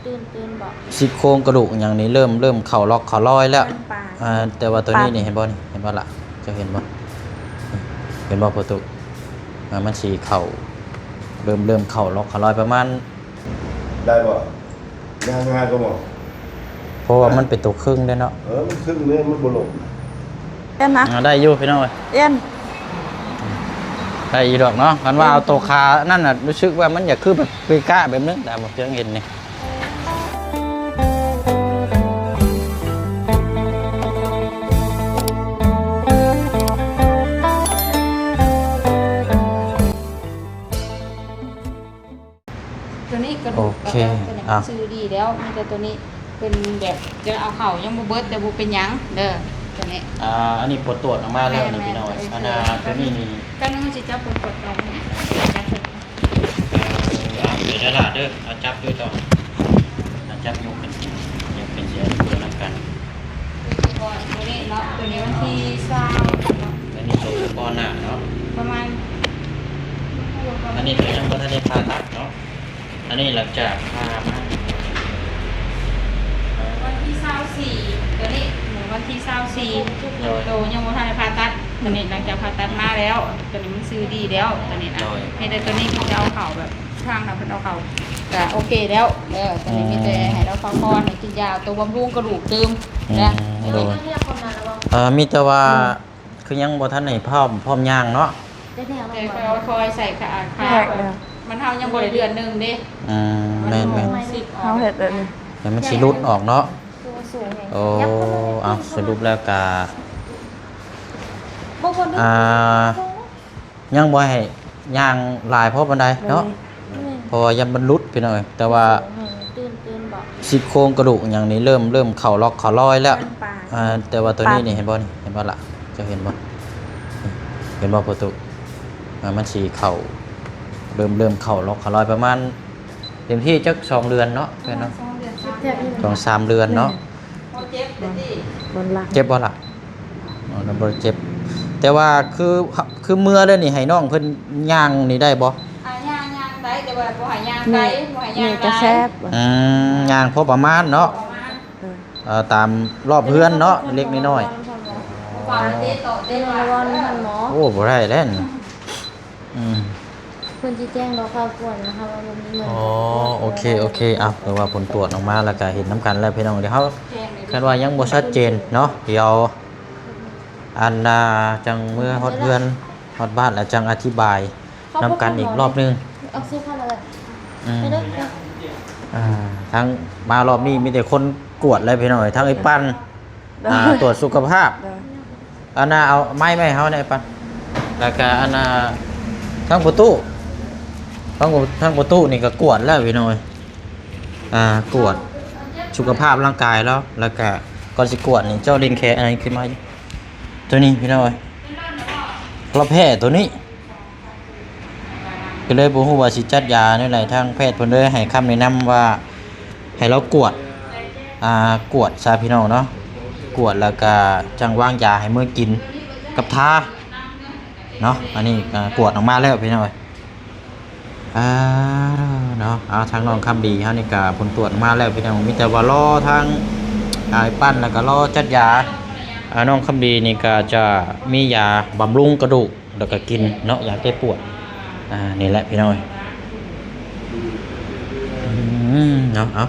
ຕື່ນໆ ບໍ່? ຊີ້ໂຄງກະດູກຫຍັງນີ້ເລີ່ມ ເລີ່ມເຂົ້າລັອກເຂົ້າລອຍແລ້ວ. ມັນປານ ອ່າ ແຕ່ວ່າໂຕນີ້ນີ້ ປານ ເຫັນບໍ່ນີ້? ເຫັນບໍ່ລະ? ເຈົ້າເຫັນບໍ່? ເຫັນບໍ່ພໍ່ຕູ້? ອ່າ ມັນຊິເຂົ້າ ເລີ່ມ ເລີ່ມເຂົ້າລັອກເຂົ້າລອຍປະມານ ໄດ້ບໍ່? ຍ່າງງ່າຍກວ່າບໍ່? ເພາະວ່າມັນເປັນໂຕເຄິ່ງເດ້ເນາະ. ເອີ ມັນເຄິ່ງເດ້ ມັນບໍ່ລົ້ມ. ເອີນນະ ອ່າ ໄດ້ຢູ່ພີ່ນ້ອງເອີຍ ເອີນ ໄດ້ຢູ່ດອກເນາະ. ຄັນວ່າເອົາໂຕຂານັ້ນນະ ຮູ້ສຶກວ່າມັນຢາກຄືແບບເປກະແບບໜຶ່ງ ຕາມບໍ່ເຄື່ອງເຫັນນີ້. ໂຕນີ້ກະດູກ ໂອເຄ ກະດູກເພິ່ນ ອ່ະ ຊື່ດີແລ້ວ. ມີແຕ່ໂຕນີ້ເປັນແບບຈະເອົາເຂົ້າຍັງບໍ່ເບິດ ແຕ່ບໍ່ເປັນຫຍັງເດີ ໂຕນີ້. ອ່າ ອັນນີ້ຜົນກວດອອກມາແລ້ວນີ້ ແມ່ນໆ ພີ່ນ້ອງ. ເອີ ອັນນ່າ ໂຕນີ້ນີ້ ແປັບໜຶ່ງ ຊິຈັບຜົນກວດກ່ອນ ຈັບເພິ່ນ ເອີ ເອົາ ເດີດາລາເດີ ເອົາຈັບດ້ວຍຕໍ່ ເອົາຈັບຍົກຂຶ້ນ ຍົກຂຶ້ນ ຊິເອົາຕົວນຳກັນ. ໂຕນີ້ເນາະ ໂຕນີ້ວັນທີຊາວເນາະ ອັນນີ້ໂຕກ່ອນໜ້າເນາະ ປະມານ ອັນນີ້ກໍຍັງບໍ່ທັນໄດ້ຜ່າຕັດເນາະ. ອັນນີ້ຫຼັງຈາກຜ່າມາ ວັນທີຊາວສີ່ ໂຕນີ້ ມື້ວັນທີຊາວສີ່ ໂດຍ ໂຕຍັງບໍ່ທັນໄດ້ຜ່າຕັດ. ໂຕນີ້ຫຼັງຈາກຜ່າຕັດມາແລ້ວ ໂຕນີ້ມັນຊື່ດີແລ້ວ ໂຕນີ້ນະ ໂດຍ ມີແຕ່ໂຕນີ້ເພິ່ນຈະເອົາເຂົ້າແບບ ທາງນະເພິ່ນເອົາເຂົ້າ ກະໂອເຄແລ້ວ. ເອີ ຕອນນີ້ມີແຕ່ໃຫ້ລາວພັກຜ່ອນ ໃຫ້ກິນຢາ ໂຕບຳລຸງກະດູກຕື່ມ ອືມ ນະ. ໂດຍ ເອີ ມີແຕ່ວ່າ ອືມ ຄືຍັງບໍ່ທັນໄດ້ພ້ອມ ພ້ອມຍ່າງເນາະ ແຕ່ຄ່ອຍໆ ໃສ່ຂາ ຂາ ມັນເຮົາຍັງບໍ່ໄດ້ເດືອນໜຶ່ງເດ້. ອືມ ແມ່ນໆ ເຮົາເຮັດແບບນີ້ ແຕ່ມັນຊິຫຼຸດອອກເນາະ. ໂອ້ ເອົາ ສະຫຼຸບແລ້ວກະ ອ່າ ຍັງບໍ່ໃຫ້ຍ່າງຫຼາຍພໍປານໃດເນາະ ແມ່ນ ເພາະວ່າຢ້ານມັນຫຼຸດພີ່ນ້ອງເອີຍ. ແຕ່ວ່າ ຊີ້ໂຄງກະດູກຫຍັງນີ້ເລີ່ມ ເລີ່ມເຂົ້າລັອກເຂົ້າລອຍແລ້ວ. ມັນປານ ອ່າ ແຕ່ວ່າໂຕນີ້ນີ້ ປານ ເຫັນບໍ່ນີ້? ເຫັນບໍ່ລະ? ເຈົ້າເຫັນບໍ່? ເຫັນບໍ່ພໍ່ຕູ້? ອ່າ ມັນຊິເຂົ້າ ເລີ່ມ ເລີ່ມເຂົ້າລັອກເຂົ້າລອຍປະມານ ເຕັມທີ່ຈັກສອງເດືອນເນາະ ແມ່ນເນາະ? ປະມານສອງເດືອນ ສອງສາມເດືອນເນາະ. ແມ່ນ ບໍ່ເຈັບເລີຍຕິ? ເຈັບບໍ່ລະ? ອໍ ລະບໍ່ເຈັບ ແຕ່ວ່າຄື ຄືເມື່ອແລ້ວນີ້ໃຫ້ນ້ອງເພິ່ນຍ່າງນີ້ໄດ້ບໍ່? ອ່າ ຍ່າງ ຍ່າງໄດ້ ແຕ່ວ່າບໍ່ໃຫ້ຍ່າງໄກ ບໍ່ໃຫ້ຍ່າງຫຼາຍ. ອືມ ຍ່າງພໍປະມານເນາະ ພໍປະມານ ເອີ ຕາມລອບເຮືອນເນາະ ເລັກໆ ນ້ອຍໆ. ໂອ້ ບໍ່ໄດ້ແລ້ວນີ້. ອືມ ເພິ່ນຊິແຈ້ງດອກຂ່າວກວດນະຄະ ວ່າບໍ່ມີເງິນ. ອໍ ໂອເຄ ໂອເຄ ເອົາ ເພາະວ່າຜົນກວດອອກມາແລ້ວກະເຫັນນຳກັນແລ້ວພີ່ນ້ອງ. ດຽວເຮົາ ຄັນວ່າຍັງບໍ່ຊັດເຈນເນາະ ດຽວອັນນ່າ ຈັ່ງເມືອຮອດເຮືອນຮອດບ້ານແລ້ວຈັ່ງອະທິບາຍນຳກັນອີກລອບໜຶ່ງ. ອືມ ອ່າ ທັງມາລອບນີ້ມີແຕ່ຄົນກວດແລ້ວພີ່ນ້ອງເອີຍ ທັງໄອ້ປັນ ອ່າ ກວດສຸຂະພາບ. ອັນນ່າ ເອົາໄມ້ມາໃຫ້ເຮົາແດ່ປະ ແລ້ວກະອັນນ່າ ທາງປະຕູ ທາງ ທາງປະຕູນີ້ກະກວດແລ້ວພີ່ນ້ອງເອີຍ. ອ່າ ກວດສຸຂະພາບຮ່າງກາຍລາວ ແລ້ວກະກ່ອນຊິກວດນີ້ ເຈົ້າຫຼິ້ນແຂນອັນນັ້ນຂຶ້ນມາຢູ່ ໂຕນີ້ພີ່ນ້ອງເອີຍ ລາວແພ້ໂຕນີ້. ກໍເລີຍບໍ່ຮູ້ວ່າຊິຈັດຢາແນວໃດ ທາງແພດເພິ່ນເລີຍໃຫ້ຄຳແນະນຳວ່າໃຫ້ລາວກວດ ອ່າ ກວດຊະພີ່ນ້ອງເນາະ ກວດແລ້ວກະຈັ່ງວາງຢາໃຫ້ເມືອກິນກັບທາເນາະ. ອັນນີ້ກະກວດອອກມາແລ້ວພີ່ນ້ອງເອີຍ. ອ່າ ເນາະ ເອົາ ທາງນ້ອງຄຳດີເຮົານີ້ກະຜົນກວດອອກມາແລ້ວພີ່ນ້ອງ ມີແຕ່ວ່າລໍທາງອ້າຍປັນ ແລ້ວກະລໍຈັດຢາ. ອ່າ ນ້ອງຄຳດີນີ້ກະຈະມີຢາບຳລຸງກະດູກ ແລ້ວກະກິນເນາະ ຢາແກ້ປວດ. ອ່າ ນີ້ແຫຼະພີ່ນ້ອງ ອືມ ເນາະ ເອົາ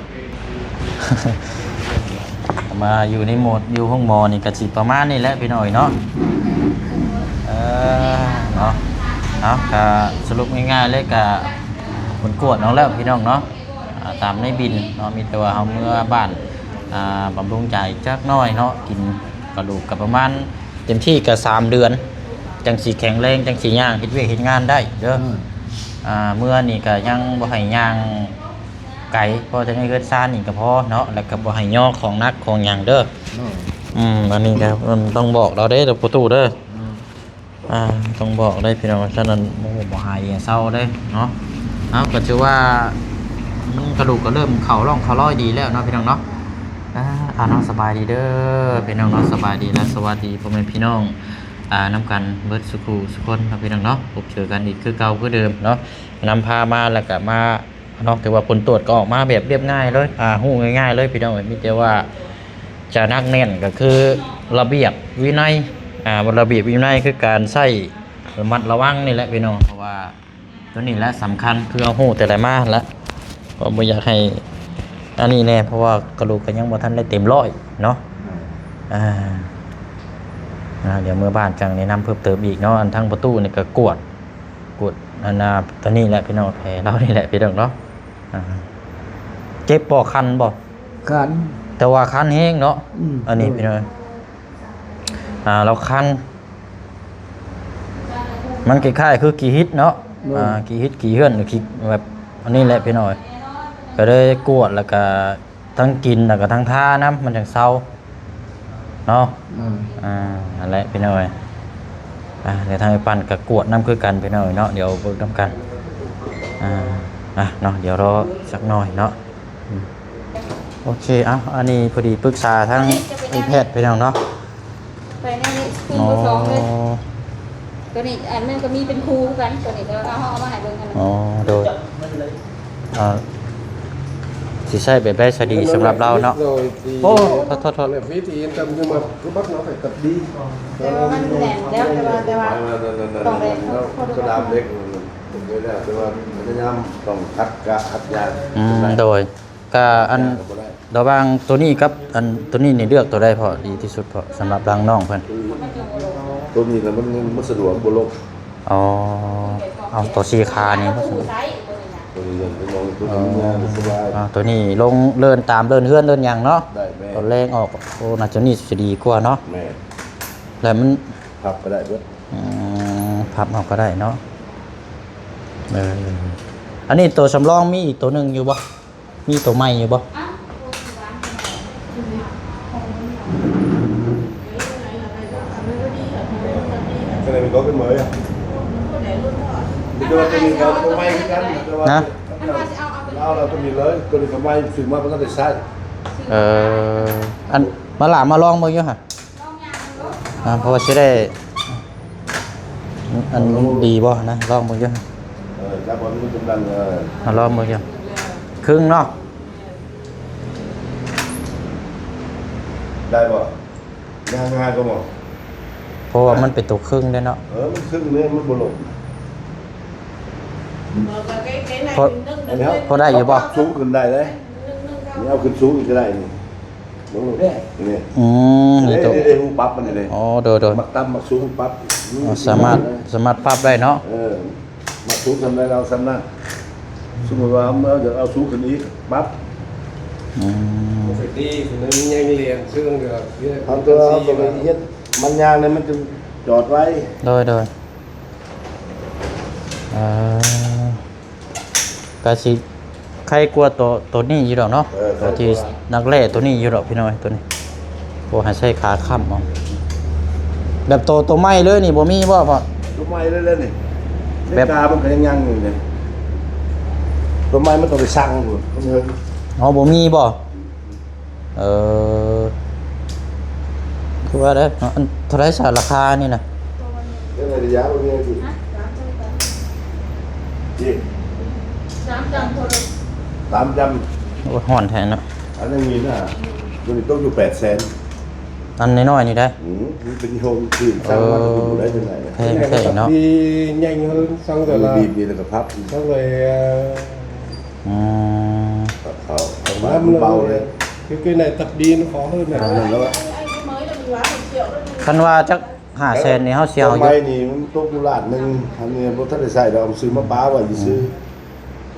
ມາຢູ່ໃນໂໝດຢູ່ໂຮງໝໍນີ້ກະຊິປະມານນີ້ແຫຼະພີ່ນ້ອງເນາະ. ເອີ ເນາະ ເອົາ ກະສະຫຼຸບງ່າຍໆເລີຍ ກະຜົນກວດອອກແລ້ວພີ່ນ້ອງເນາະ. ອ່າ ຕາມໃນບິນເນາະ ມີແຕ່ວ່າເຮົາເມືອບ້ານ ອ່າ ບຳລຸງຢາຈັກໜ້ອຍເນາະ ກິນກະດູກກະປະມານ ເຕັມທີ່ກະສາມເດືອນ ຈັ່ງຊິແຂງແຮງ ຈັ່ງຊິຍ່າງເຮັດວຽກເຮັດງານໄດ້ເດີ. ອືມ ອ່າ ເມືອນີ້ກະຍັງບໍ່ໃຫ້ຍ່າງໄກ ເພາະວ່າທາງໃນເຮືອນຊານນີ້ກະພໍເນາະ ແລ້ວກະບໍ່ໃຫ້ຍໍຂອງໜັກຂອງຫຍັງເດີ. ອືມ ອືມ ອັນນີ້ກະ ອືມ ຕ້ອງບອກລາວເດ້ ປະຕູເດີ. ອືມ ອ່າ ຕ້ອງບອກເດ້ພີ່ນ້ອງ ສະນັ້ນ ໂອ້ ບໍ່ຫາຍຢ່າເຊົາເດ້ເນາະ. ເອົາ ກະຖືວ່າມັນກະດູກກະເລີ່ມເຂົ້າຮ່ອງເຂົ້າລອຍດີແລ້ວເນາະພີ່ນ້ອງເນາະ. ອ່າ ເອົາເນາະ ສະບາຍດີເດີພີ່ນ້ອງເນາະ ສະບາຍດີ ແລະ ສະຫວັດດີພໍ່ແມ່ພີ່ນ້ອງ ອ່າ ນຳກັນເບິດສູ່ຄູ່ສູ່ຄົນເນາະພີ່ນ້ອງເນາະ. ພົບເຈີກັນອີກຄືເກົ່າຄືເດີມເນາະ ນຳພາມາ ແລ້ວກະມາ ເນາະ. ຖືວ່າຜົນກວດກໍອອກມາແບບລຽບງ່າຍເລີຍ ອ່າ ຮູ້ງ່າຍໆເລີຍພີ່ນ້ອງເອີຍ. ມີແຕ່ວ່າຈະໜັກແໜ້ນກໍຄືລະບຽບວິໄນ ອ່າ ລະບຽບວິໄນຄືການໃຊ້ລະມັດລະວັງນີ້ແຫຼະພີ່ນ້ອງ. ເພາະວ່າໂຕນີ້ແຫຼະສຳຄັນ ຄືເຮົາຮູ້ແຕ່ໃດມາຫັ້ນລະ ກໍບໍ່ຢາກໃຫ້ອັນນີ້ແດ່ ເພາະວ່າກະດູກກໍຍັງບໍ່ທັນໄດ້ເຕັມຮ້ອຍເນາະ. ອ່າ ອ່າ ດຽວເມືອບ້ານຈັ່ງແນະນຳເພີ່ມເຕີມອີກເນາະ. ອັນທາງພໍ່ຕູ້ນີ້ກໍກວດ ກວດອັນນ່າ ໂຕນີ້ແຫຼະພີ່ນ້ອງ ແຜລາວນີ້ແຫຼະພີ່ນ້ອງເນາະ. ອ່າ ເຈັບບໍ່ ຄັນບໍ່? ຄັນ ແຕ່ວ່າຄັນແຮງເນາະ. ອືມ ອັນນີ້ ໂດຍ ພີ່ນ້ອງ ອ່າ ລາວຄັນ ມັນຄ້າຍໆຄືຂີ້ຫິດເນາະ. ໂດຍ ອ່າ ຂີ້ຫິດຂີ້ເຫືອນ ຂີ້ແບບອັນນີ້ແຫຼະພີ່ນ້ອງ. ກໍເລີຍກວດ ແລ້ວກໍທັງກິນ ແລ້ວກໍທັງທານຳ ມັນຈັ່ງເຊົາເນາະ. ອືມ ອ່າ ນັ້ນແຫຼະພີ່ນ້ອງເອີຍ. ອ່າ ດຽວທາງອ້າຍປັ້ນກໍກວດນຳຄືກັນພີ່ນ້ອງເນາະ. ດຽວເບິ່ງນຳກັນ ອ່າ ອ່ະເນາະ ດຽວລໍຈັກໜ່ອຍເນາະ. ອືມ ໂອເຄ ເອົາ ອັນນີ້ພໍດີປຶກສາທາງອ້າຍແພດພີ່ນ້ອງເນາະ. ໄປແນວນີ້ ປຶ້ມ ອໍ ເບີສອງເລີຍ. ໂຕນີ້ອັນນັ້ນກໍມີເປັນຄູ່ຄືກັນ ໂຕນີ້ກໍເອົາ ເອົາມາໃຫ້ເບິ່ງຫັ້ນນະ. ອໍ ໂດຍ ອ່າ ຊິໃຊ້ແບບໃດສະດີສຳລັບລາວເນາະ? ໂອ້ ໂທດໆໆ ແບບວິທີກຳຄືມາຄືບັກເນາະ ແບບກັບດີ ແຕ່ວ່າມັນແໜ້ນແລ້ວ ແຕ່ວ່າ ແຕ່ວ່າຕ້ອງໄດ້ ກະດາມເຫຼັກ ແຕ່ວ່າພະຍາຍາມຕ້ອງຂັດກະ ຂັດຢາກ. ອືມ ໂດຍ ກະອັນ ລະຫວ່າງໂຕນີ້ກັບອັນໂຕນີ້ນີ້ເລືອກໂຕໃດພໍດີທີ່ສຸດພໍ ສຳລັບທາງນ້ອງເພິ່ນ? ໂຕນີ້ນະ ມັນ ມັນສະດວກ ບໍ່ລົງ. ອໍ ເອົາໂຕສີ່ຂານີ້ບໍ່? ໂຕນີ້ຍັງເປັນນ້ອງ ໂຕນີ້ຍາງສະບາຍ. ອໍ ໂຕນີ້ລົງເລີນຕາມເລີນເຮືອນເລີນຫຍັງເນາະ. ໄດ້ແມ່ນ ຕອນແລງອອກ. ໂອ້ ໜ້າໂຕນີ້ຈະດີກວ່າເນາະ. ແມ່ນ ແລ້ວມັນພັບກໍໄດ້ເບິດ. ອືມ ພັບເອົາກໍໄດ້ເນາະ. ເອີ ອັນນີ້ໂຕສຳລອງມີອີກໂຕໜຶ່ງຢູ່ບໍ່? ມີໂຕໃໝ່ຢູ່ບໍ່? ກໍເລີຍເອົາຂຶ້ນມາເລີຍ ມີແຕ່ວ່າໂຕນີ້ກໍໂຕໃໝ່ຄືກັນ ແຕ່ວ່າ ນະ ເອົາ ເອົາໂຕນີ້ເລີຍ ໂຕນີ້ກໍໃໝ່ ຊື້ມາບໍ່ທັນໄດ້ໃຊ້. ເອີ ອັນ ມາຫຼາມາລອງເບິ່ງຢູ່ຫະ. ອ່າ ເພາະວ່າຊິໄດ້ ອັນ ດີບໍ່ນະ ລອງເບິ່ງຢູ່. ເອີ ຈັບເອົານີ້ເປັນດັງ ເອີ ມາລອງເບິ່ງຢູ່ ຄຶ່ງເນາະ. ໄດ້ບໍ່? ງ່າຍໆກໍບໍ່ ເພາະວ່າມັນເປັນໂຕຄຶ່ງເດ້ເນາະ. ເອີ ມັນຄຶ່ງເດ້ ມັນບໍ່ລົງ. ພໍ ອັນນີ້ເຮົາ ພໍໄດ້ຢູ່ບໍ່? ສູງຂຶ້ນໄດ້ເດ້ ນີ້ເອົາຂຶ້ນສູງອີກກໍໄດ້ນີ້. ນີ້ ອືມ ນີ້ ນີ້ໂຕ ນີ້ ນີ້ ຮູປັບມັນນີ້ເດ້. ອໍ ໂດຍໆ ມັກຕ່ຳມັກສູງປັບ. ອໍ ສາມາດ ສາມາດປັບໄດ້ເນາະ. ເອີ ມັກສູງສ່ຳໃດເອົາສ່ຳນັ້ນ. ສົມມຸດວ່າເຮົາຢາກເອົາສູງຂຶ້ນອີກ ປັບ. ອືມ ເປັນດີ ມັນຍັງແລ່ນເຊິ່ງເດີ ທຳຕົວເຮົາກໍໄປເຮັດ ມັນຍ່າງນີ້ມັນຈະຈອດໄວ. ໂດຍໆ ເອີ ກະຊິໄຄກວ່າໂຕ ໂຕນີ້ຢູ່ດອກເນາະ. ເອີ ໂຕທີ່ໜັກແລ່ໂຕນີ້ຢູ່ດອກພີ່ນ້ອງ ໂຕນີ້. ໂອ້ ໃຫ້ໃຊ້ຂາຄ້ຳເອົາ. ແບບໂຕ ໂຕໃໝ່ເລີຍນີ້ບໍ່ມີບໍ່ພໍ່? ໂຕໃໝ່ເລີຍນີ້ ແບບ ແມ່ນກາມັນກໍຍັງຍັງຢູ່ນີ້. ໂຕໃໝ່ມັນຕ້ອງໄປສັ່ງພຸ້ນ ມັນເຫິງ. ອໍ ບໍ່ມີບໍ່? ເອີ ຄືວ່າໄດ້ເນາະ. ອັນເທົ່າໃດຊະລາຄານີ້ນະ? ເລື່ອງໄລຍະບໍ່ມີທີ່ ສາມຈຳ ສາມຈຳ. ໂອ້ຍ ຮ້ອນແທ້ເນາະ. ອັນນີ້ນະ ໂຕນີ້ຕົກຢູ່ແປດແສນ. ອັນນ້ອຍໆນີ້ໄດ໋? ອືມ ມັນເປັນໂຮງທີ່ສ້າງມາ ເອີ ແຕ່ບໍ່ໄດ້ຈັ່ງໃດນະ. ແພງແທ້ເນາະ. ດີໃຫຍ່ເຮີນ ສັ່ງແຕ່ລະ ດີໆ ແລ້ວກໍພັບ ສັ່ງເລີຍ. ອືມ ເອົາ ເອົາມາເບົາເລີຍ. ຄື ຄືໃນຕັບດີນຂໍເຮີນນະ. ອັນນັ້ນແລ້ວ ຄັນວ່າຈັກຫ້າແສນນີ້ເຮົາຊິເອົາຢູ່. ໂຕໃໝ່ນີ້ມັນຕົກຢູ່ລ້ານໜຶ່ງ ອັນນີ້ບໍ່ທັນໄດ້ໃຊ້ດອກ ເອົາຊື້ມາປະໄວ້ຊື່ໆ. ອືມ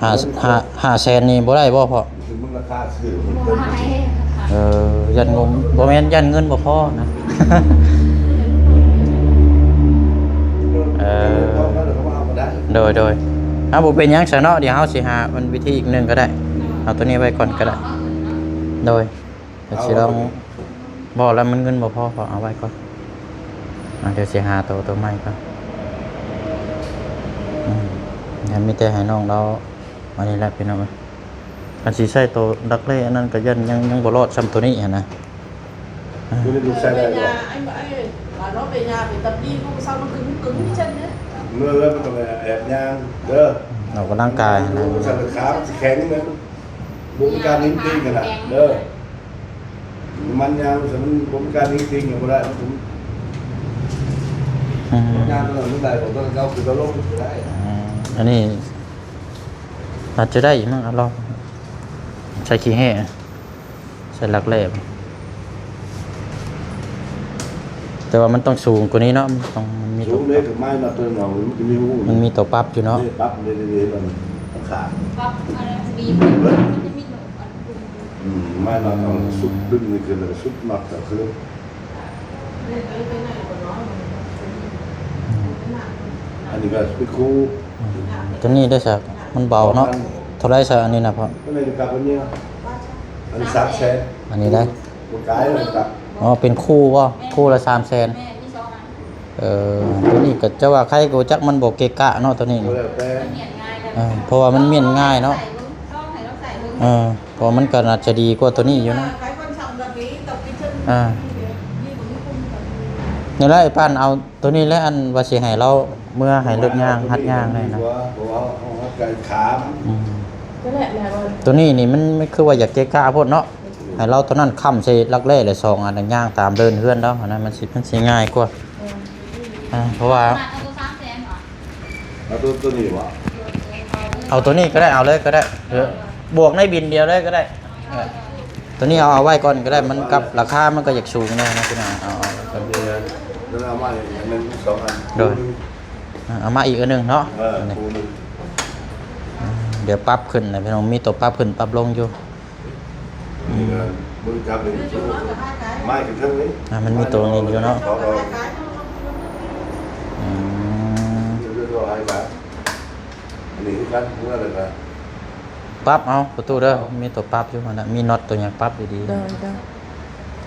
ຫ້າ ຫ້າ ຫ້າແສນນີ້ບໍ່ໄດ້ບໍ່ພໍ່? ມັນລາຄາຊື້ ບໍ່ໃຫ້. ເອີ ຢ້ານງົມ ບໍ່ແມ່ນ ຢ້ານເງິນບໍ່ພໍນະ. ເອີ ໂດຍໆ ເອົາ ບໍ່ເປັນຫຍັງຊະເນາະ. ດຽວເຮົາຊິຫາມັນວິທີອີກໜຶ່ງກໍໄດ້. ເອົາໂຕນີ້ໄວ້ກ່ອນກໍໄດ້. ໂດຍ ເອົາ ຊິລອງ ບໍ່ ແລ້ວມັນເງິນບໍ່ພໍ ຂໍເອົາໄວ້ກ່ອນ. ອ່າ ດຽວຊິຫາໂຕ ໂຕໃໝ່ກ່ອນ. ອືມ ຍັງມີແຕ່ໃຫ້ນ້ອງລາວ ອັນນີ້ແຫຼະພີ່ນ້ອງເອີຍ. ຄັນຊິໃຊ້ໂຕດັກແດ້ອັນນັ້ນກໍຢ້ານຍັງ ຍັງບໍ່ລອດຊ່ຳໂຕນີ້ຫັ້ນນະ. ໂຕນີ້ໃຊ້ໄດ້ບໍ່? ເມື່ອເລີຍມັນຕ້ອງແອບຍ່າງເດີ. ອອກກຳລັງກາຍນະ. ໂອ້ ມັນສັ່ນລະຂາມັນຊິແຂງເລີຍ ບໍ່ມີການໜິງຕີງຫັ້ນນະເດີ. ມັນຍາງຊັ້ນ ມັນບໍ່ມີການໜິງຕີງກໍບໍ່ໄດ້ ມັນ ອືມ ມັນຍາງຕົວນັ້ນມັນໄດ້ບໍ່ ຕົວນັ້ນເອົາຂຶ້ນເອົາລົງກໍໄດ້. ອືມ ອັນນີ້ອາດຈະໄດ້ຢູ່ມັ້ງ ລອງໃສ່ຂີ້ແຫ້ ໃສ່ຫຼັກແຫຼມ ແຕ່ວ່າມັນຕ້ອງສູງກວ່ານີ້ເນາະ ມັນຕ້ອງ ມັນມີຕົວ ສູງເດ້ ກໍໄມ້ມາຕົວໜອງ ມັນຈະມີຮູ ມັນມີຕົວປັບຢູ່ເນາະ ເດ້ ປັບເດ້ ເດ້ ເດ້ ມັນຂ້າງ ປັບອັນນັ້ນຈະມີ ເບິ່ງ ມັນຈະມີໜູອັນ ອືມ ໄມ້ມາເອົາ ອືມ ສຸດດຶງນີ້ຂຶ້ນ ແລ້ວກໍສຸດນັດກໍຄື ອັນນີ້ກໍເປັນຄູ່ ອືມ ຕົວນີ້ໄດ້ຊະ ມັນເບົາເນາະ ເທົ່າໃດຊະອັນນີ້ນະພໍ່? ຕົວນີ້ກັບອັນນີ້ ອັນນີ້ສາມແສນ ອັນນີ້ໄດ້ ບໍ່ກາຍແລ້ວກັບ ອໍ ເປັນຄູ່ບໍ່? ແມ່ນ ຄູ່ລະສາມແສນ ແມ່ນ ມີສອງອັນ ເອີ ຕົວນີ້ກໍຈະວ່າໃຄກໍຈັກ ມັນບໍ່ເກະກະເນາະ ຕົວນີ້ ກໍແລ້ວແຕ່ ມັນຫຽນງ່າຍ ເອີ ເພາະວ່າມັນໝຽນງ່າຍເນາະ ໃສ່ເບິ່ງ ລອງໃຫ້ລອງໃສ່ເບິ່ງ ເອີ ເພາະມັນກໍໜ້າຈະດີກວ່າຕົວນີ້ຢູ່ເນາະ ເອີ ນີ້ແຫຼະ ໄອ້ປານເອົາ ຕົວນີ້ແຫຼະ ອັນວ່າຊິໃຫ້ລາວເມືອໃຫ້ລົດຍ່າງ ຫັດຍ່າງໄດ້ນະ ເພາະວ່າເຮົາ ເຮົາໃຫ້ກາຍຂາມັນ ອືມ ຕົວນີ້ນີ້ມັນ ມັນຄືວ່າຢາກເກະກະໂພດເນາະ ໃຫ້ລາວຕົວນັ້ນຄ້ຳໃສ່ຫຼັກແຫຼລະສອງອັນ ຍ່າງຕາມເດີ່ນເຮືອນລາວຫັ້ນນະ ມັນຊິ ມັນຊິງ່າຍກວ່າ ເອີ ອ່າ ເພາະວ່າ ເອົາຕົວ ຕົວນີ້ບໍ່? ເອົາຕົວນີ້ກໍໄດ້ ເອົາເລີຍກໍໄດ້ ເອີ ບວກໃນບິນດຽວເລີຍກໍໄດ້ ເອີ ຕົວນີ້ເອົາ ເອົາໄວ້ກ່ອນກໍໄດ້ ມັນກັບລາຄາມັນກໍຢາກສູງແດ່ນະ ພີ່ນ້ອງ ເອົາ ເອົາໄວ້ກ່ອນ ເອົາມາອີກອັນໜຶ່ງ ສອງອັນ ໂດຍ ຄູ່ໜຶ່ງ ອ່າ ເອົາມາອີກອັນໜຶ່ງເນາະ ເອີ ຄູ່ໜຶ່ງ ດຽວປັບຂຶ້ນນະພີ່ນ້ອງ ມີຕົວປັບຂຶ້ນປັບລົງຢູ່ ນີ້ກໍມືຈັບນີ້ ໄມ້ຂຶ້ນເທິງນີ້ ອ່າ ມັນມີຕົວນີ້ຢູ່ເນາະ ອືມ ອັນນີ້ຄືກັນ ເມື່ອແລ້ວກໍປັບເອົາປະຕູເດີ ມີຕົວປັບຢູ່ຫັ້ນນະ ມີນັອດຕົວຫຍັງປັບດີໆ ໂດຍ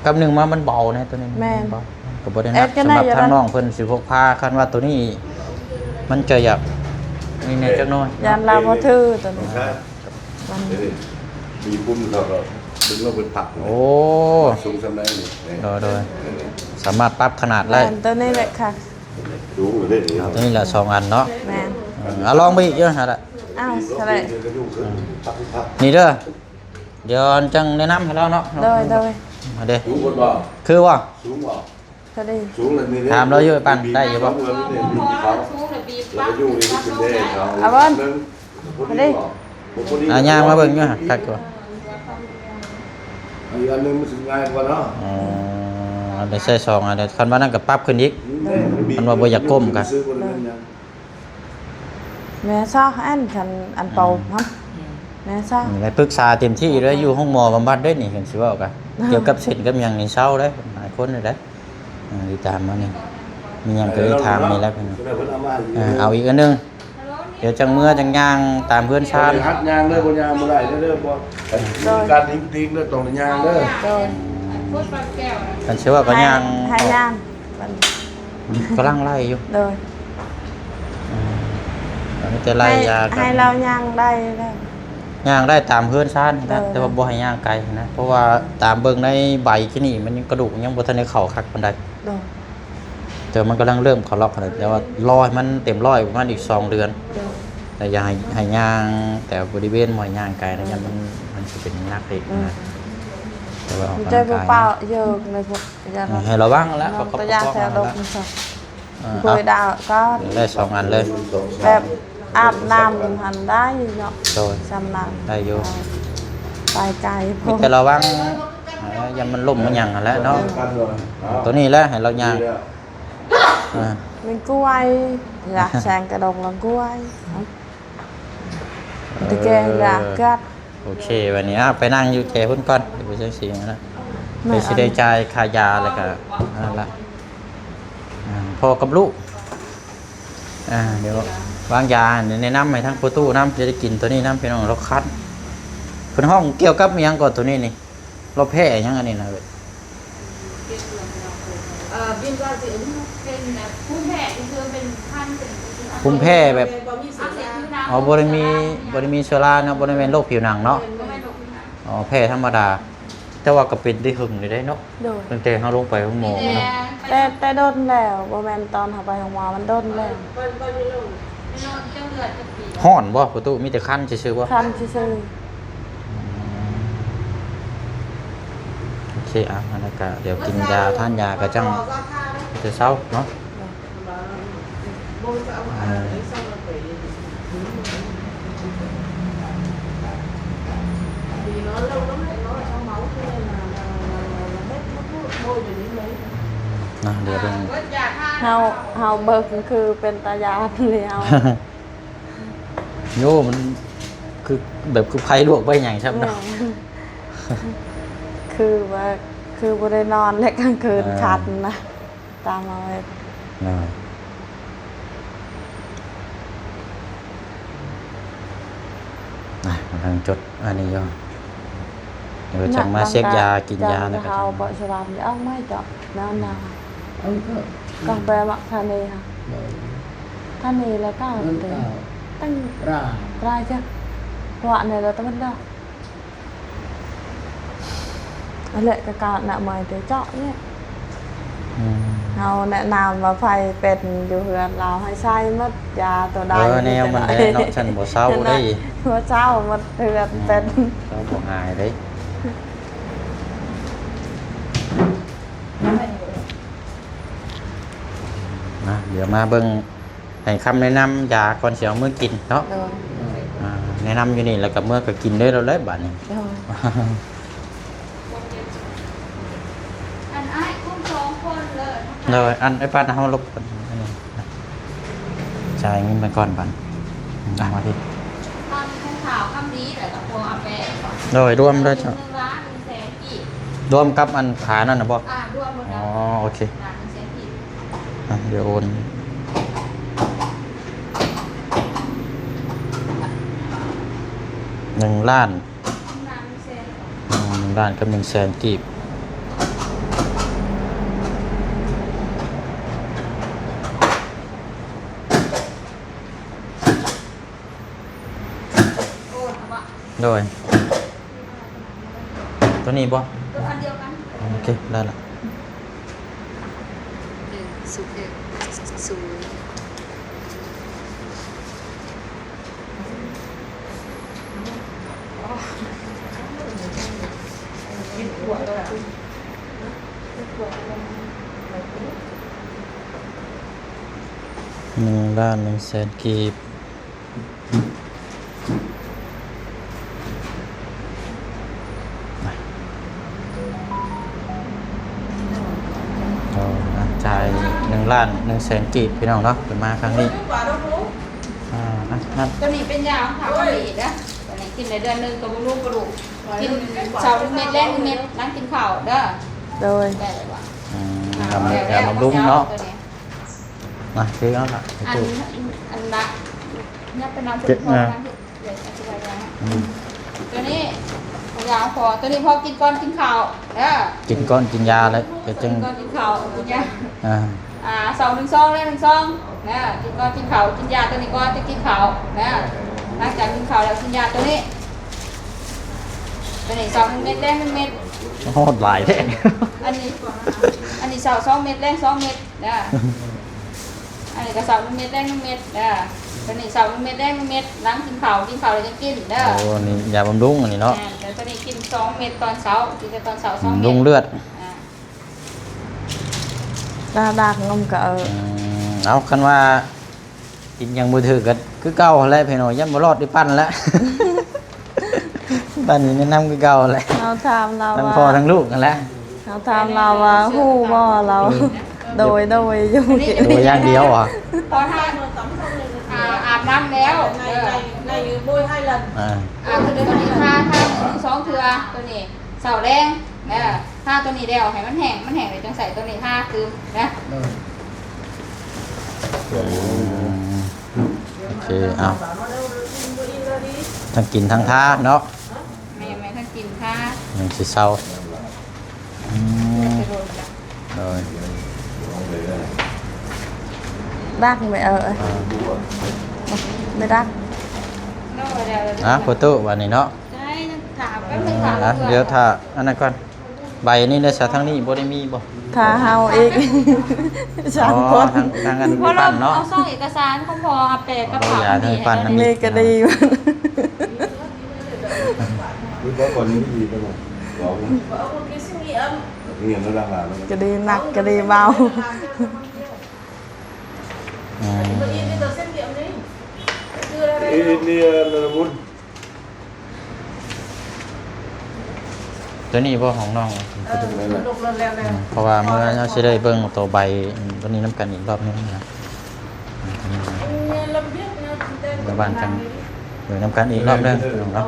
ໆ ກັບໜຶ່ງມາມັນເບົາແນ່ຕົວນີ້ ແມ່ນ ມັນເບົາ ກໍບໍ່ໄດ້ໜັກ ສຳລັບທາງນ້ອງເພິ່ນຊິພົກພາ ຄັນວ່າຕົວນີ້ມັນຈະຢາກນີ້ແດ່ຈັກໜ້ອຍ ຢ້ານລາວບໍ່ຖືຕົວນີ້ ມັນມີປຸ່ມເຂົາກໍດຶງລົງເປັນພັກ ໂອ້ ສູງສ່ຳໃດນີ້ ໂດຍໆ ສາມາດປັບຂະໜາດໄດ້ ແມ່ນ ຕົວນີ້ແຫຼະ ຄັກ ສູງເລີຍເດ້ ເອົາຕົວນີ້ລະສອງອັນເນາະ ແມ່ນ ເອີ ເອົາລອງໄປອີກຢູ່ຫັ້ນລະ ອ້າວ ເທົ່າໃດ ນີ້ເດີ ດຽວຈັ່ງແນະນຳໃຫ້ລາວເນາະ ໂດຍໆ ເອົາເດ້ ສູງບໍ່ ຄືບໍ່ ສູງບໍ່? ພໍດີ ສູງແລ້ວນີ້ເດ້ ຖາມລາວຢູ່ ປານໄດ້ຢູ່ບໍ່? ສູງແລ້ວບີບປັບ ແລ້ວກໍຢູ່ນີ້ເປັນເດ້ເຂົາ ອາບອນ ພໍດີ ອ່າ ຍ່າງມາເບິ່ງຢູ່ ຄັກຢູ່ ອີກອັນໜຶ່ງມັນຊິງ່າຍກວ່າເນາະ ອໍ ໄດ້ໃຊ້ສອງອັນ ຄັນວ່ານັ້ນກໍປັບຂຶ້ນອີກ ອືມ ຄັນວ່າບໍ່ຢາກກົ້ມກໍ ແມ່ຊອກອັນ ຄັນອັນເປົ່າ ອືມ ຫັ້ນ ອືມ ແມ່ຊອກ ອືມ ໄດ້ປຶກສາເຕັມທີ່ເລີຍ ຢູ່ໂຮງໝໍບຳບັດເດ້ນີ້ ຄັນຊິເວົ້າກະ ກ່ຽວກັບເສັ້ນກັບຫຍັງນີ້ເຊົາເດ້ ຫຼາຍຄົນເດ້ ເອີ ຕິດຕາມມານີ້ ມີຫຍັງກໍໄດ້ຖາມນີ້ແຫຼະພີ່ນ້ອງ ເອີ ເອົາອີກອັນໜຶ່ງ ດຽວຈັ່ງເມືອຈັ່ງຍ່າງຕາມເຮືອນຊານ ເຮັດຫັດຍ່າງເລີຍ ບໍ່ຍ່າງບໍ່ໄດ້ເດີ ບໍ່ ໂດຍ ການຕິງໆເດີ ຕ້ອງໄດ້ຍ່າງເດີ ໂດຍ ຄັນຊິເວົ້າກໍຍ່າງ ໃຫ້ ໃຫ້ຍ່າງ ກຳລັງໄລ່ຢູ່ ໂດຍ ອືມ ອັນນີ້ແຕ່ໄລ່ ໃຫ້ ຢາກັນ ໃຫ້ລາວຍ່າງໄດ້ແລ້ວ ຍ່າງໄດ້ຕາມເຮືອນຊານນະ ໂດຍ ແຕ່ວ່າບໍ່ໃຫ້ຍ່າງໄກນະ ເພາະວ່າຕາມເບິ່ງໃນໃບທີ່ນີ້ ມັນຍັງກະດູກຍັງບໍ່ທັນໄດ້ເຂົ້າຄັກປານໃດ ໂດຍ ແຕ່ມັນກຳລັງເລີ່ມເຂົ້າລັອກຫັ້ນແຫຼະ ແຕ່ວ່າລໍໃຫ້ມັນເຕັມຮ້ອຍປະມານອີກສອງເດືອນ ໂດຍ ແຕ່ຢ່າໃຫ້ ໃຫ້ຍ່າງແຕ່ບໍລິເວນ ບໍ່ໃຫ້ຍ່າງໄກນະ ອືມ ຢ້ານມັນ ມັນຊິເປັນໜັກອີກ ອືມ ນະ ແຕ່ວ່າອອກກຳລັງກາຍ ເອີ ໃຫ້ລະວັງຫັ້ນແຫຼະ ປະຄັບປະຄອງຫັ້ນແຫຼະ ເອີ ເອົາ ໄດ້ສອງອັນເລີຍ ແບບອາບນ້ຳຫັ້ນໄດ້ເນາະ ໂດຍ ຊ່ຳນັ້ນ ໄດ້ຢູ່ ເອີ ໄປໄກ ມີແຕ່ລະວັງ ເອີ ຢ່າມັນລົ້ມມັນຫຍັງຫັ້ນແຫຼະເນາະ ໂຕນີ້ແຫຼະໃຫ້ລາວຍ່າງ ເອີ ມັນກ້ວຍ ຢາກແຊງກະດົງລະກ້ວຍ ເອີ ຕະແກງຢາກກັດ ໂອເຄ ບາດນີ້ ອ່າ ໄປນັ່ງຢູ່ແຈພຸ້ນກ່ອນ ໄປຈັ່ງຊີ້ນະ ແມ່ນ ໄປຊິໄດ້ຈ່າຍຄ່າຢາ ແລ້ວກະນັ້ນລະ ອ່າ ພໍ່ກັບລູກ ອ່າ ດຽວວາງຢາ ແນະນຳໃຫ້ທາງພໍ່ຕູ້ນຳ ຈະໄດ້ກິນໂຕນີ້ນຳ ພີ່ນ້ອງ ລາວຄັນ ເພິ່ນຮ້ອງກ່ຽວກັບອີ່ຫຍັງກໍໂຕນີ້ນີ້ ລາວແພ້ຫຍັງອັນນີ້ນະ ເອີ ເປັນ ເປັນ ເປັນພູມແພ້ ຄືເປັນພັນ ເປັນ ພູມແພ້ແບບ ອັກເສບຜິວໜັງ ອໍ ບໍ່ໄດ້ມີ ບໍ່ໄດ້ມີເຊື້ອລາເນາະ ບໍ່ໄດ້ແມ່ນໂລກຜິວໜັງເນາະ ບໍ່ແມ່ນໂລກຜິວໜັງ ອໍ ແພ້ທຳມະດາ ແຕ່ວ່າກໍເປັນໄດ້ເຖິງຢູ່ເດ້ເນາະ ໂດຍ ຕັ້ງແຕ່ເຮົາລົງໄປໂຮງໝໍເນາະ ແຕ່ ແຕ່ດົນແລ້ວ ບໍ່ແມ່ນຕອນເຮົາໄປໂຮງໝໍ ມັນດົນແລ້ວ ມັນ ມັນ ມັນ ຮ້ອນບໍ່ປະຕູ? ມີແຕ່ຄັນຊື່ໆບໍ່? ຄັນຊື່ໆ. ໂອເຄ ອ່ະ ອັນນັ້ນກະດຽວກິນຢາ ທານຢາກະຈັ່ງຈະເຊົາເນາະ. ເຮົາ ເຮົາເບິ່ງຄືເປັນຕາຢ້ານແລ້ວ. ໂຍ ມັນຄືແບບຄືໄຟລວກໄຟຫຍັງຊ້ຳເນາະ. ແມ່ນ ຄືວ່າ ຄືບໍ່ໄດ້ນອນແລະກາງຄືນ ອ່າ ຄັນນະ ຕາມເອົາເລີຍ. ອ່າ ນະ ກຳລັງຈົດອັນນີ້ຢູ່ ດຽວຈັ່ງມາເຊັກຢາ ກິນຢາແລ້ວກະເຮົາ ເພາະສະຫວ່າງອອກມາເຈາະ ແນວນາ ເອີ ກໍ ກໍໄປມັກທານີຫະ ໂດຍ ທານີແລ້ວກໍ ເອີ ເຕັມ ຕັ້ງ ຕາ ຕາຍຈ້ະ ເພາະວ່າໃນລະຕະວັນດອກ ອັນແຫຼະ ກະການນະມາຍແຕ່ເຈາະນີ້. ອືມ ເຮົາແນະນຳວ່າໃຜເປັນຢູ່ເຮືອນລາວໃຫ້ໃຊ້ໝົດ ຢາຕົວໃດ ເອີ ແນວມັນແຫຼະເນາະ ຊັ້ນບໍ່ເຊົາໄດ້ ບໍ່ເຊົາໝົດເຮືອນ ອືມ ເປັນ ເຊົາບໍ່ຫາຍເດ້. ນະ ດຽວມາເບິ່ງ ໃຫ້ຄຳແນະນຳຢາກ່ອນຊິເອົາມື້ກິນເນາະ. ໂດຍ ອ່າ ແນະນຳຢູ່ນີ້ ແລ້ວກໍເມືອກໍກິນເລີຍໂລດແຫຼະບາດນີ້. ໂດຍ ອັນອ້າຍກຸ້ມສອງຄົນເລີຍ. ໂດຍ ອັນ ອ້າຍປັດ ເຮົາລົບກັນອັນນີ້ ຈ່າຍເງິນໄປກ່ອນບາດ ອ່ະ ມາພີ້ ຄຳຂາວຄຳດີ ແລ້ວກໍພວກອາແປະ. ໂດຍ ລວມເລີຍເຈົ້າ ໜຶ່ງລ້ານໜຶ່ງແສນກີບ ລວມກັບອັນຂານັ້ນນະບໍ່? ອ່າ ລວມໝົດແລ້ວ. ອໍ ໂອເຄ ລ້ານໜຶ່ງແສນກີບ ອ່ະ ດຽວໂອນ ໜຶ່ງລ້ານ ໜຶ່ງລ້ານກັບໜຶ່ງແສນກີບ. ໂດຍ ຕົວນີ້ບໍ່? ຕົວອັນດຽວກັນ. ໂອເຄ ໄດ້ລະ. ໜຶ່ງ ສູນ ໜຶ່ງ ສູນ. ໜຶ່ງລ້ານໜຶ່ງແສນກີບ. ເອົາ ຈ່າຍໜຶ່ງລ້ານໜຶ່ງແສນກີບ ພີ່ນ້ອງເນາະ ເພິ່ນມາຄັ້ງນີ້. ອ່າ ນະ ຕົວນີ້ເປັນຢາຂອງເຂົາ ເຂົາມີເດີ ຕົວນີ້ກິນໄດ້ເດືອນໜຶ່ງກໍບໍ່ລຸກບໍ່ລຸກ ກິນເຊົ້າໜຶ່ງເມັດ ແລງໜຶ່ງເມັດ ຫຼັງກິນເຂົ້າເດີ. ໂດຍ ໄດ້ແລ້ວວ່າ ອືມ ຢາບຳລຸງເນາະ ຕົວນີ້. ມາ ຖືເອົາລະ ອັນ ອັນລະ ຍັບໄປນຳ ເກັບມາ ອືມ ຕົວນີ້ຢາພໍ ຕົວນີ້ພໍກິນກ່ອນກິນເຂົ້າເດີ ກິນກ່ອນກິນຢາແລ້ວ ກໍຈຶ່ງ ກິນກ່ອນກິນເຂົ້າກິນຢາ ອ່າ ອ່າ ສອງໜຶ່ງສອງແລະໜຶ່ງສອງເດີ ກິນກ່ອນກິນເຂົ້າ ກິນຢາຕົວນີ້ກ່ອນ ຈຶ່ງກິນເຂົ້າເດີ ຫຼັງຈາກກິນເຂົ້າແລ້ວກິນຢາຕົວນີ້ ຕົວນີ້ເຊົ້າໜຶ່ງເມັດ ແລງໜຶ່ງເມັດ. ໂຫດຫຼາຍແທ້ ອັນນີ້ ອັນນີ້ເຊົ້າສອງເມັດ ແລງສອງເມັດ ເດີ ອັນນີ້ກໍເຊົ້າໜຶ່ງເມັດ ແລງໜຶ່ງເມັດເດີ ຕົວນີ້ເຊົ້າໜຶ່ງເມັດ ແລງໜຶ່ງເມັດ ຫຼັງກິນເຂົ້າ ກິນເຂົ້າແລ້ວຈັ່ງກິນເດີ. ໂອ້ ນີ້ຢາບຳລຸງອັນນີ້ເນາະ. ແມ່ນ ແຕ່ຕົວນີ້ກິນສອງເມັດຕອນເຊົ້າ ກິນແຕ່ຕອນເຊົ້າສອງເມັດ ບຳລຸງເລືອດ. ອ່າ ຕາດາກນົມກໍເອີ ອືມ ເອົາ ຄັນວ່າ ກິນຫຍັງບໍ່ຖືກກໍຄືເກົ່າຫັ້ນແຫຼະພີ່ນ້ອງ ຢ້ານບໍ່ລອດໄດ້ປັ່ນແລ້ວ ບ້ານນີ້ແນະນຳຄືເກົ່າແຫຼະ ເຮົາຖາມລາວ ທັງພໍ່ທັງລູກຫັ້ນແຫຼະ ເຮົາຖາມລາວວ່າຮູ້ບໍ່ລາວ ໂດຍ ໂດຍ ຢູ່ ໂດຍຢ່າງດຽວຫວາ ພໍຖ້າ ອ່າ ອາບນ້ຳແລ້ວ ໃນ ໃນ ໃນໂບຍໃຫ້ລະ ອ່າ ອ່າ ຄືເດີ ມື້ນີ້ທາ ທາມື້ໜຶ່ງສອງເທື່ອ ຕົວນີ້ ເຊົ້າແລງເດີ ທາຕົວນີ້ແລ້ວໃຫ້ມັນແຫ້ງ ມັນແຫ້ງແລ້ວຈັ່ງໃສ່ຕົວນີ້ທາຄືນະ. ອືມ ໂອເຄ ເອົາ ທັງກິນທັງທາເນາະ. ແມ່ນໆ ທັງກິນທາ ຍັງຊິເຊົາ. ອືມ ໂດຍ ດັກໄປເອົາ ອ່າ ໄປດັກ ອ່າ ໂຟໂຕ້ບາດນີ້ເນາະ. ໃຊ່ ຍັງຖາມແປັບໜຶ່ງ ອ່າ ຖາມ ດຽວຖ້າອັນນັ້ນກ່ອນ. ໃບນີ້ໄດ້ສະ ທາງນີ້ບໍ່ໄດ້ມີບໍ່? ຖ້າເຮົາເອງ ສາມຄົນ ອໍ ທາງ ທາງອັນ ພໍ່ລອງ ເອົາຊ່ອງເອກະສານຂອງພໍ່ ເອົາແປກັບເຂົາ ເອົາຢາ ນີ້ ໃຫ້ ໃຫ້ປັນ ແມ່ກໍດີ ມີບໍ່ຄົນນີ້ດີປານໃດ ເວົ້າ ກໍດີໜັກກໍດີເບົາ ອືມ ເອີ ນີ້ ອັນນັ້ນ ໂຕນີ້ບໍ່ ຂອງນ້ອງ? ເອີ ເອີ ເພາະວ່າເມື່ອເຮົາຊິໄດ້ເບິ່ງໂຕໃບ ອືມ ໂຕນີ້ນຳກັນອີກລອບໜຶ່ງນະ ອືມ ແມ່ບ້ານຈັ່ງເບິ່ງນຳກັນອີກລອບໜຶ່ງເນາະ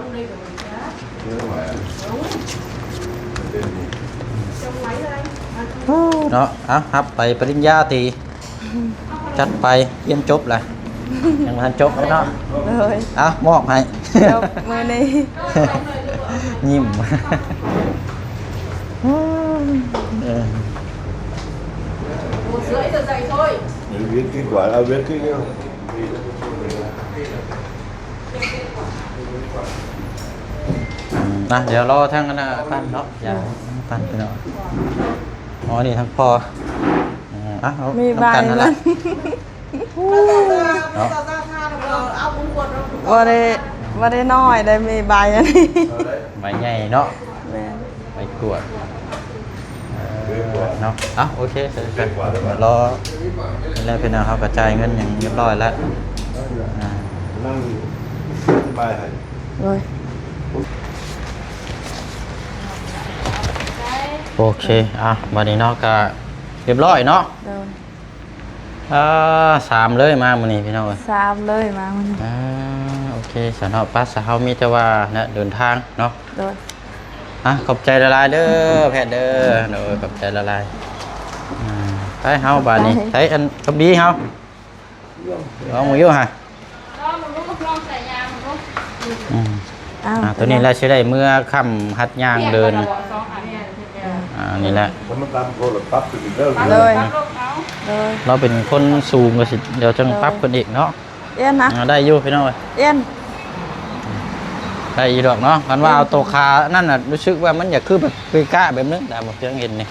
ເນາະ ເອົາ ຮັບໃບປະລິນຍາຕິ. ຈັດໄປ ຮຽນຈົບລະ ຍັງບໍ່ທັນຈົບເນາະ ໂດຍ ເອົາ ມອບໃຫ້ ຈົບມື້ນີ້ ຍິ້ມ ເອີ ເວດກິນກວ່າ ເອົາເວດກິນ ອືມ ນະ ດຽວລໍທາງອັນນັ້ນປັ່ນເນາະ ຢາ ອືມ ປັ່ນໄປເນາະ ອໍ ນີ້ທາງພໍ່ ເອີ ເອົາ ເອົາ ມີໃບ ນຳກັນຫັ້ນລະ ເນາະ ບໍ່ໄດ້ ບໍ່ໄດ້ນ້ອຍໄດ໋ ມີໃບອັນນີ້ ໃບໃຫຍ່ເນາະ ແມ່ນ ໃບກວດ ເອີ ເນາະ ເອົາ ໂອເຄ ເຊີນ ເຊີນ ລໍ ແລ້ວພີ່ນ້ອງເຮົາກໍຈ່າຍເງິນຫຍັງຮຽບຮ້ອຍແລ້ວ ອ່າ ນັ່ງສະບາຍໃຫ້ ໂດຍ ໂອເຄ ອ່ະ ບັດນີ້ເນາະ ກໍຮຽບຮ້ອຍເນາະ ໂດຍ ອ່າ ສາມເລີຍມາມື້ນີ້ພີ່ນ້ອງເອີຍ ສາມເລີຍມາມື້ນີ້ ອ່າ ໂອເຄ ສະເນາະ ໄປ ສະ ເຮົາມີແຕ່ວ່ານະ ເດີນທາງເນາະ ໂດຍ ອ່ະ ຂອບໃຈຫຼາຍໆເດີ ແພດເດີ ໂດຍ ຂອບໃຈຫຼາຍໆ ອ່າ ໄປເຮົາບາດນີ້ ໄປ ໄປ ອັນ ຄຳບີເຮົາ ລອງເບິ່ງຢູ່ຫະ ລອງເບິ່ງດູ ລອງໃສ່ຍາເບິ່ງດູ ອືມ ອ້າວ ອ່າ ໂຕນີ້ແຫຼະຊິໄດ້ເມືອຄ້ຳຫັດຍ່າງເດີນ ອ່າ ນີ້ແຫຼະ ແລ້ວມັນຕາມໂທລະສັບຂຶ້ນອີກເດີ ໂດຍ ໂດຍ ລາວເປັນຄົນສູງ ກໍຊິ ດຽວຈັ່ງ ໂດຍ ປັບຂຶ້ນອີກເນາະ ອ່ຽນນະ ອ່າ ໄດ້ຢູ່ພີ່ນ້ອງເອີຍ ອ່ຽນ ໄດ້ຢູ່ດອກເນາະ ຄັນວ່າເອົາໂຕຂານັ້ນນະ ຮູ້ສຶກວ່າມັນຢາກຄືແບບເກະກະແບບໜຶ່ງ ຕາມບໍ່ເຄີຍເຫັນນີ້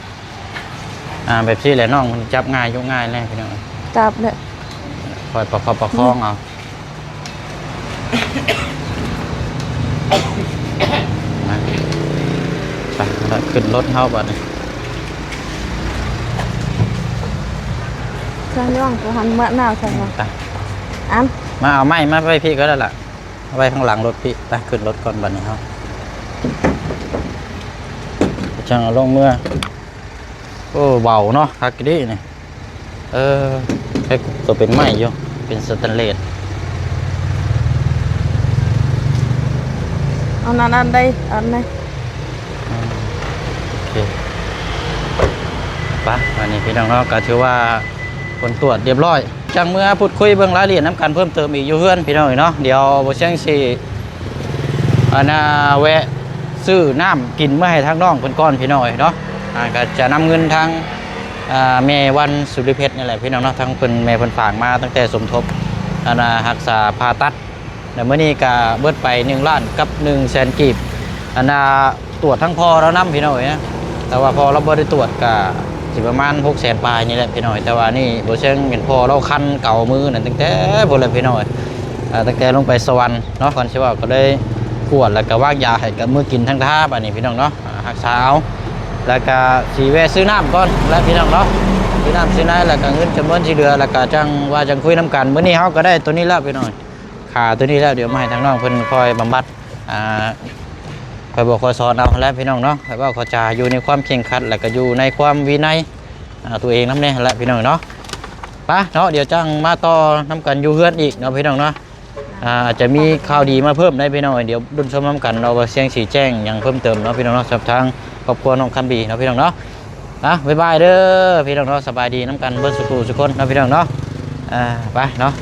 ອ່າ ແບບຊີ້ແຫຼະ ນ້ອງມັນຈັບງ່າຍ ຍົກງ່າຍແຫຼະພີ່ນ້ອງ ຈັບແຫຼະ ຄ່ອຍປະຄັບປະຄອງເອົາ ໄປ ຂຶ້ນລົດເຮົາບາດນີ້ ຊ່າງຍ່ອງ ກູຫັນເມືອໜາວ ຊ່າງ ໄປ ອັນ ມາເອົາໄມ້ມາໄວ້ພີ້ກໍໄດ້ລະ ເອົາໄວ້ຂ້າງຫຼັງລົດພີ້ ໄປ ຂຶ້ນລົດກ່ອນບາດນີ້ເຮົາ ຈັ່ງເອົາລົງເມືອ ໂອ້ ເບົາເນາະ ຄັກອີ່ຫຼີນີ້ ເອີ ແຕ່ໂຕເປັນໄມ້ຢູ່ ເປັນສະແຕນເລດ ເອົານັ້ນອັນໃດ ອັນໃດ ອືມ ໂອເຄ ໄປ ອັນນີ້ພີ່ນ້ອງເນາະ ກໍຖືວ່າຜົນຕວດຮຽບຮ້ອຍ ຈັ່ງເມືອພູດຄຸຍເບິ່ງລາຍລະອຽດນຳກັນເພີ່ມເຕີມອີກຢູ່ເຮືອນພີ່ນ້ອງເອີຍເນາະ ດຽວບໍ່ຊຽງຊິ ອັນນ່າ ແວະຊື້ນ້ຳກິນມາໃຫ້ທາງນ້ອງເພິ່ນກ່ອນພີ່ນ້ອງເອີຍເນາະ ອ່າ ກໍຈະນຳເງິນທາງ ອ່າ ແມ່ວັນສຸລິເພັດນີ້ແຫຼະພີ່ນ້ອງເນາະ ທາງເພິ່ນ ແມ່ເພິ່ນຝາກມາຕັ້ງແຕ່ສົມທົບ ອັນນ່າ ຮັກສາຜ່າຕັດ ແລ້ວມື້ນີ້ກໍເບິດໄປໜຶ່ງລ້ານກັບໜຶ່ງແສນກີບ ອັນນ່າ ຕວດທັງພໍ່ລາວນຳພີ່ນ້ອງເອີຍ ແຕ່ວ່າພໍ່ລາວບໍ່ໄດ້ຕວດກໍຊິປະມານຫົກແສນປາຍນີ້ແຫຼະພີ່ນ້ອງເອີຍ ແຕ່ວ່ານີ້ບໍ່ເຊີງເຫັນພໍ່ລາວຄັນເກົາມືນັ້ນຕັ້ງແຕ່ພຸ້ນແຫຼະພີ່ນ້ອງເອີຍ ເອີ ຕັ້ງແຕ່ລົງໄປສະຫວັນເນາະ ກ່ອນຊິເວົ້າ ກໍເລີຍກວດ ແລ້ວກໍວາງຢາໃຫ້ກັບມື້ກິນທັງທ່າບາດນີ້ພີ່ນ້ອງເນາະ ອ່າ ຮັກສາເອົາ ແລ້ວກໍຊິແວະຊື້ນ້ຳກ່ອນແຫຼະພີ່ນ້ອງເນາະ ຊື້ນ້ຳຊື້ໃນ ແລ້ວກໍເງິນຈຳນວນທີ່ເຫຼືອ ແລ້ວກໍຈັ່ງວ່າຈັ່ງຄຸຍນຳກັນ ມື້ນີ້ເຮົາກໍໄດ້ໂຕນີ້ແລ້ວພີ່ນ້ອງ ຂາໂຕນີ້ແລ້ວ ດຽວມາໃຫ້ທາງນ້ອງເພິ່ນຄອຍບຳບັດ ອ່າ ຄອຍບອກຄອຍສອນເອົາແຫຼະພີ່ນ້ອງເນາະ ໃຫ້ເວົ້າເຂົ້າຈາຢູ່ໃນຄວາມເຄັ່ງຄັດ ແລ້ວກໍຢູ່ໃນຄວາມວິໄນ ອ່າ ຕົວເອງນຳແດ່ແຫຼະພີ່ນ້ອງເນາະ ໄປເນາະ ດຽວຈັ່ງມາຕໍ່ນຳກັນຢູ່ເຮືອນອີກເນາະພີ່ນ້ອງເນາະ ອ່າ ອາດຈະມີຂ່າວດີມາເພີ່ມໄດ້ພີ່ນ້ອງ ດຽວລຸ້ນຊົມນຳກັນເນາະ ວ່າຊຽງຊິແຈ້ງຫຍັງເພີ່ມເຕີມເນາະພີ່ນ້ອງເນາະ ສຳລັບທາງຄອບຄົວນ້ອງຄຳບີເນາະພີ່ນ້ອງເນາະ ອ່ະ ບາຍບາຍເດີພີ່ນ້ອງເນາະ ສະບາຍດີນຳກັນເບິດສູ່ຜູ້ສູ່ຄົນເນາະພີ່ນ້ອງເນາະ ອ່າ ໄປເນາະ